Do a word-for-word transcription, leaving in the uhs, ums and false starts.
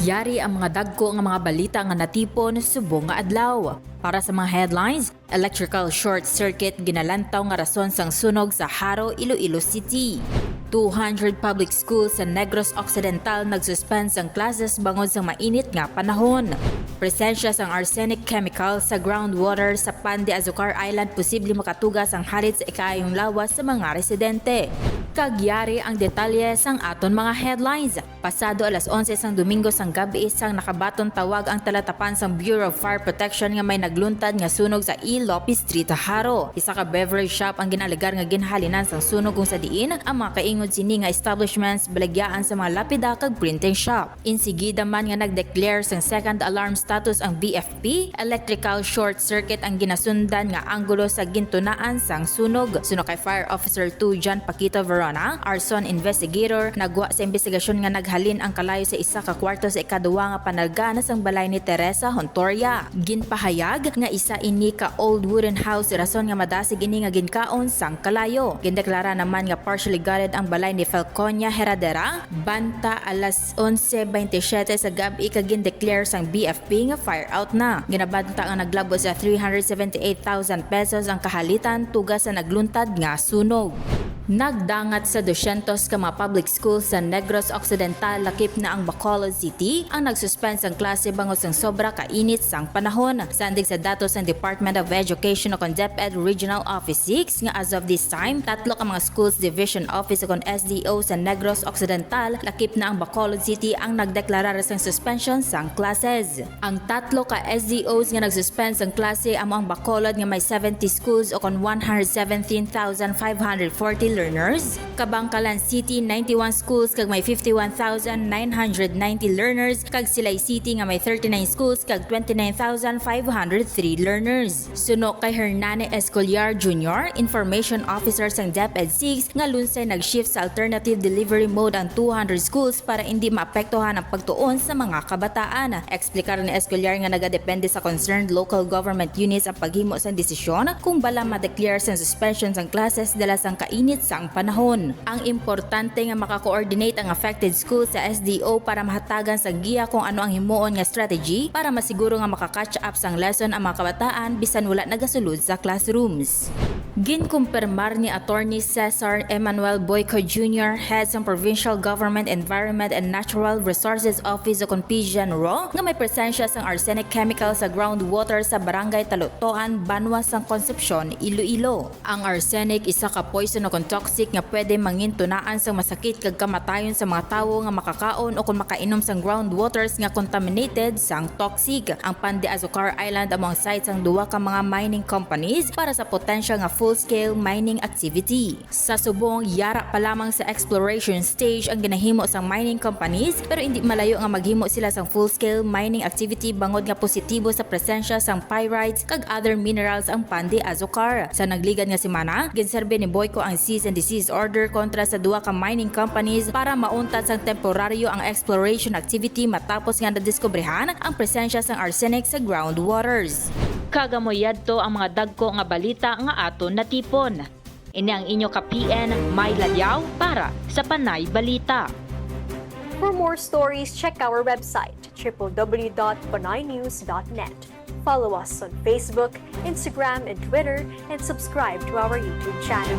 Yari ang mga dagko nga mga balita nga natipon subong nga adlaw. Para sa mga headlines, electrical short circuit ginalantaw nga rason sang sunog sa Jaro, Iloilo City. Two hundred public schools sa Negros Occidental nag-suspend sang classes bangod sang mainit nga panahon. Presensya sang arsenic chemical sa groundwater sa Pan de Azucar Island posible makatuga sang halit sa ikaayong lawas sa mga residente. Kag yari ang detalye sang aton mga headlines. Pasado alas onse sang Domingo sang gab-i sang nakabaton tawag ang talatapan sang Bureau of Fire Protection nga may nagluntad nga sunog sa E. Lopez Street, Jaro. Isa ka beverage shop ang ginaalegar nga ginhalinan sang sunog kung sa diin ang mga kaingod sini nga establishments balagyaan sa mga lapida kag printing shop. Insigida man nga nag-declare sang second alarm status ang B F P, electrical short circuit ang ginasundan nga anggulo sa gintunaan sang sunog. Suno kay Fire Officer two John Paquito Verona, arson investigator, nagwa sa investigasyon nga naghalin ang kalayo sa isa ka kwarto sa ikaduwa nga panalgan sang balay ni Teresa Hontoria. Ginpahayag nga isa ini ka old wooden house, rason nga madasig ini nga ginkaon sang kalayo. Gindeklara naman nga partially gutted ang balay ni Felconia Heradera banta alas onse twenty-seven sa gab-i kag gindeclare sang B F P nga fire out na. Ginabanta nga naglabo sa three hundred seventy-eight thousand pesos ang kahalitan tuga sa nagluntad nga sunog. Nagdangat sa dosyentos ka mga public schools sa Negros Occidental lakip na ang Bacolod City ang nagsuspend sang klase bangod sang sobra ka init sang panahon. Sandig sa datos sang Department of Education o kon DepEd Regional Office six nga as of this time, tatlo ka mga schools division office o kon S D O sa Negros Occidental lakip na ang Bacolod City ang nagdeklarar sang suspension sang classes. Ang tatlo ka S D Os nga nag-suspend sang klase amo ang Bacolod nga may seventy schools o kon one hundred seventeen thousand five hundred forty learners, Kabangkalan City ninety-one schools kag may fifty-one thousand nine hundred ninety learners, kag Silay City nga may thirty-nine schools kag twenty-nine thousand five hundred three learners. Suno kay Hernani Escolar Junior, Information Officer sang DepEd six, nga lunsay nag-shift sa alternative delivery mode ang two hundred schools para indi maapektuhan ang pagtuon sa mga kabataan. Eksplikar ni Escolar nga nagadepende sa concerned local government units ang paghimo sang desisyon kung bala ma-declare sang suspension sang classes dala sang kainit sang panahon. Ang importante nga maka-coordinate ang affected schools sa S D O para mahatagan sang giya kung ano ang himuon nga strategy para masiguro nga maka-catch up sang lesson ang mga kabataan bisan wala nagasulod sa classrooms. Ginkumpirmar ni Attorney Cesar Emmanuel Boyco Junior, head sang Provincial Government Environment and Natural Resources Office o kon PGENRO, nga may presensya sang arsenic chemical sa groundwater sa Barangay Talutoan, Banwa sang Concepcion, Iloilo. Ang arsenic isa ka poison o kon toxic nga pwede mangintunaan sang masakit kag kamatayon sa mga tawo nga makakaon o kon makainom sang groundwaters nga contaminated sang toxic. Ang Pan de Azucar Island amo ang site sang duha ka mga mining companies para sa potential nga full-scale mining activity. Sa subong, yara pa lamang sa exploration stage ang ginahimo sang mining companies, pero indi malayo nga maghimo sila sang full-scale mining activity bangod nga positibo sa presensya sang pyrites kag other minerals ang Pan de Azucar. Sa nagligad nga semana, ginserbi ni Boyco ang cease and desist order kontra sa duha ka mining companies para mauntad sang temporaryo ang exploration activity matapos nga nadiskubrihan ang presensya sang arsenic sa groundwaters. Kag amo yadto ang mga dagko nga balita nga aton natipon. Ini ang inyo ka P N, May Ladiaw, para sa Panay Balita. For more stories, check our website, triple W dot panaynews dot net. Follow us on Facebook, Instagram, and Twitter, and subscribe to our YouTube channel.